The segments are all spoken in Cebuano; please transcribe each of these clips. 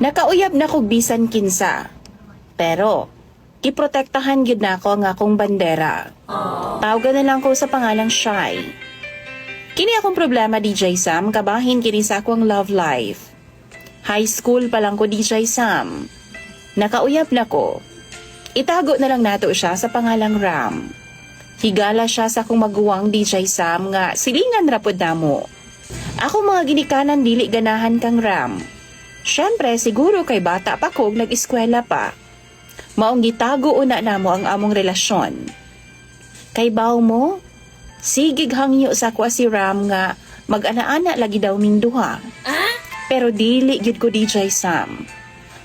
Nakauyab na kog bisan kinsa. Pero, giprotektahan gyud nako ang akong bandera. Tawgan na lang ko sa pangalang Shy. Kini akong problema, DJ Sam, kabahin kini sa akong love life. High school pa lang ko, DJ Sam. Nakauyab na ko. Itago na lang nato siya sa pangalang Ram. Higala siya sa akong maguwang, DJ Sam, nga silingan ra pod namo. Ako mga ginikanan dili ganahan kang Ram. Syempre, siguro kay bata pa ko ug nag-eskwela pa. Maong gitago una namo ang among relasyon. Kay baw mo, sigig hangyo sa akwa si Ram nga mag-ana-ana lagi daw ming duha. Pero dili gyud ko, DJ Sam.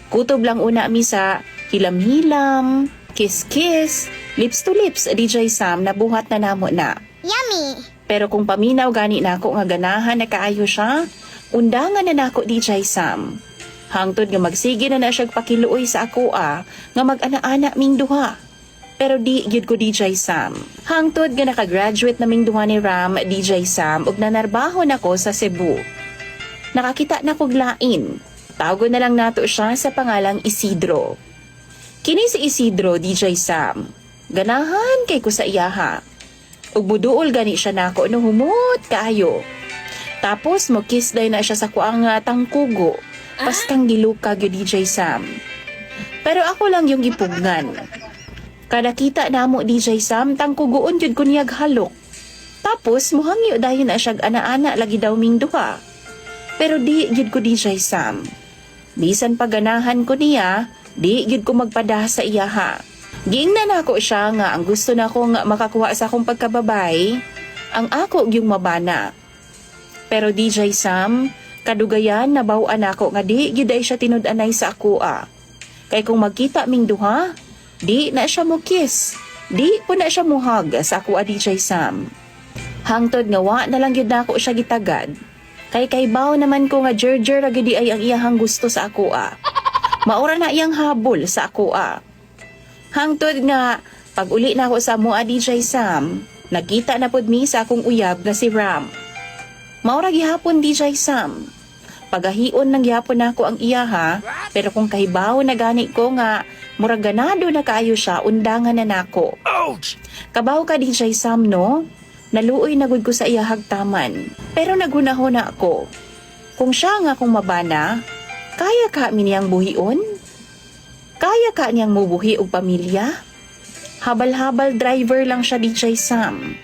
Kutob lang una mi sa hilam-hilam, kiss-kiss, lips to lips, DJ Sam, nabuhat na namo na. Yummy! Pero kung paminaw gani nako nga ganahan na kaayo siya, undangan na nako, DJ Sam. Hangtod nga magsige na na siya pakiluoy sa ako nga mag-ana-ana ming duha. Pero di gyud ko, DJ Sam. Hangtod nga nakagraduate na ming duha ni Ram, DJ Sam, ug nanarbaho na ko sa Cebu. Nakakita na kog lain. Tawgon na lang nato siya sa pangalang Isidro. Kini si Isidro, DJ Sam. Ganahan kay ko sa iyaha. Ug muduol gani siya nako no, humot kaayo. Tapos mo kiss day na siya sa kuang tangkugo. Pastang giluka gyud, DJ Sam. Pero ako lang yung gipugnan. Kada kita namo, DJ Sam, tangkugoon gyud ko niyag halok. Tapos muhangyo dayon na siyag ana-ana lagi daw ming duha. Pero di gyud ko, DJ Sam. Bisan paganahan ko niya, di gyud ko magpada sa iyaha. Giingnan nako siya nga ang gusto na kong makakuha sa akong pagkababay, ang ako gyung mabana. Pero DJ Sam, kadugayan nabaw-an nako nga di gyud ay siya tinud-anay sa akoa. Kay kung magkita ming duha, di na siya mo kiss. Di po na siya muhag sa akoa, DJ Sam. Hangtod nga wa na lang gyud nako siya gitagad. Kay kaybaw naman ko nga jerjer ra gyud ay ang iyahang gusto sa akoa. Maura na iyang habol sa akoa. Hangtod nga pag uli na ako sa amoa, DJ Sam, nagkita na pod mi sa akong uyab nga si Ram. Maura gihapon, DJ Sam. Pagahion nang gihapon nako ang iyaha, pero kung kahibaw na gani ko nga murag ganado na kaayo siya, undangan na nako. Kabaw ka, DJ Sam, no? Naluoy na gud ko sa iyahag taman. Pero naghunahuna ako. Kung siya nga akong mabana, kaya ka mi niyang buhion? Kaya ka niyang mubuhi og pamilya? Habal-habal driver lang siya, DJ Sam.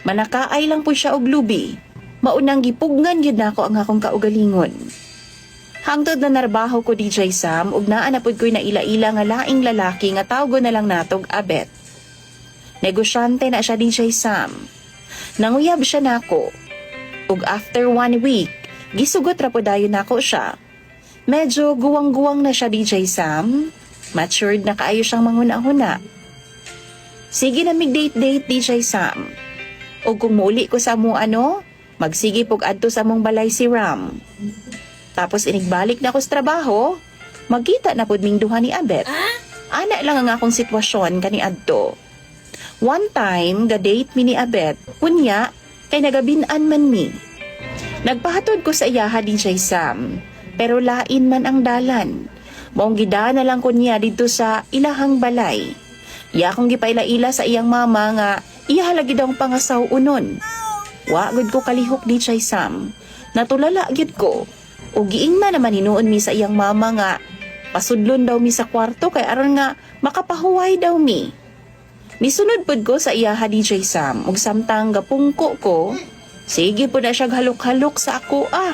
Manakaay lang po siya og lubi. Maunang gipugnan gyud nako ang akong kaugalingon. Hangtod na narbaho ko, DJ Sam, ug naa na pud ko'y naila-ila nga laing lalaki nga tawgon na lang natog Abet. Negosyante na siya, DJ Sam. Nanguyab siya nako. Ug after one week, gisugot ra po dayon nako siya. Medyo guwang-guwang na siya, DJ Sam. Matured na kaayo siyang manghuna-huna. Sige na mig date-date, DJ Sam. Ug kung muuli ko sa amo ano, magsige pug adto sa among balay si Ram. Tapos inigbalik na ko sa trabaho, magkita na pud ming duha ni Abet. Ana lang ang akong sitwasyon kani adto. One time, ga-date mi ni Abet, unya, kay nagabinan man mi. Nagpahatod ko sa iyaha, DJ Sam, pero lain man ang dalan. Maong gida na lang ko niya dito sa ilahang balay. Iya akong gipaila-ila sa iyang mama nga iya lagi daw ang pangasaw unon. Wa gud ko kalihok, DJ Sam. Natulala gyud ko. O giingna naman hinuon mi sa iyang mama nga pasudlon daw mi sa kwarto kay aron nga makapahuway daw mi. Nisunod pud ko sa iyaha, DJ Sam, ug samtang gapungko ko, sige po na siya halok-halok sa ako ah.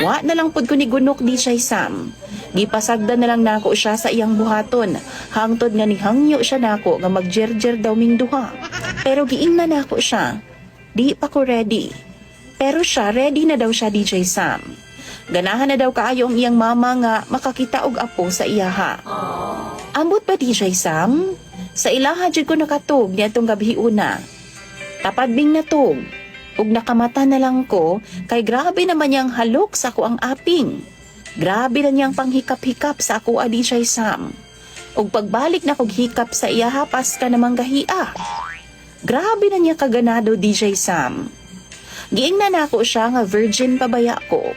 Wa na lang pud ko ni gunok, DJ Sam. Gipasagdan na lang nako siya sa iyang buhaton. Hangtod nga nihangyo siya nako nga magjerjer daw ming duha. Pero giingna nako siya. Di pa ko ready. Pero siya, ready na daw siya, DJ Sam. Ganahan na daw kaayo ang iyang mama nga makakita og apo sa iyaha. Ambot ba, DJ Sam? Sa ilaha jud ko nakatug niadtong gabi una. Tapad ming natug. Ug nakamata na lang ko kay grabe naman niyang halok sa ako ang aping. Grabe na niyang panghikap-hikap sa ako, DJ Sam. Ug pagbalik na kog hikap sa iyaha, pas ka namang gahia. Grabe na niya kaganado, DJ Sam. Giingnan nako siya nga virgin pa baya ko.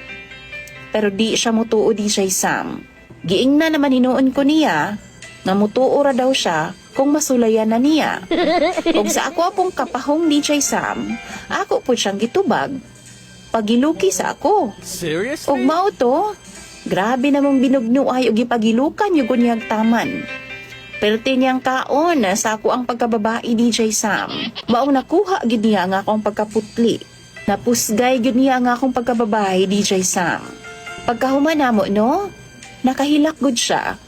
Pero di siya mutuo, DJ Sam. Giingna naman hinuon ko niya nga mutuo ra daw siya kung masulayan na niya. Ug sa ako pong kapahong, DJ Sam, ako po siyang gitubag. Pagiluki sa ako. Seriously? Ug mao to, grabe namong binugnuay ug gipagilukan yugon niyang taman. Perti niyang kaon sa ako ang pagkababae, DJ Sam. Maong nakuha gid niya nga akong pagkaputli. Napusgay gid niya nga akong pagkababae, DJ Sam. Pagkahuman namo, no, nakahilak gud siya.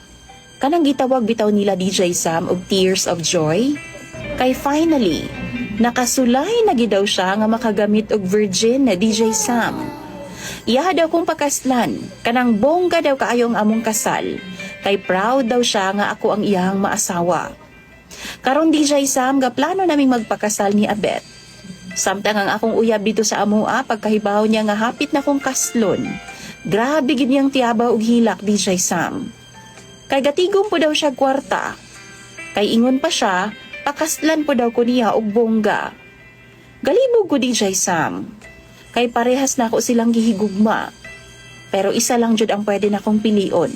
Kanang gitawag bitaw nila, DJ Sam, og tears of joy. Kay finally, nakasulay na gid daw siya nga makagamit og virgin na, DJ Sam. Iyaha daw kong pakaslan, kanang bongga daw kaayo ang among kasal. Kay proud daw siya nga ako ang iyahang maasawa. Karon, DJ Sam, ga plano naming magpakasal ni Abet. Samtang ang akong uyab dito sa amoa, pagkahibaw niya nga hapit na kong kaslon. Grabe gid niyang tiyabaw og hilak, DJ Sam. Kay gatigom po daw siya kwarta. Kay ingon pa siya, pakaslan po daw ko niya og bongga. Galibog ko, DJ Sam. Kay parehas na ako silang gihigugma. Pero isa lang jud ang pwede na kong pilion.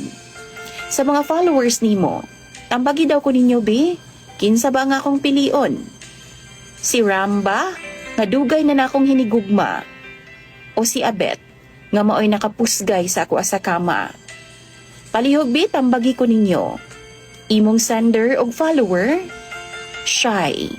Sa mga followers nimo, tambagi daw ko ninyo be, kinsa ba nga akong pilion? Si Ramba, nga dugay na nakong hinigugma? O si Abet, nga maoy nakapusgay sa ako sa kama? Palihog be, tambagi ko ninyo. Imong sender og follower, Shy.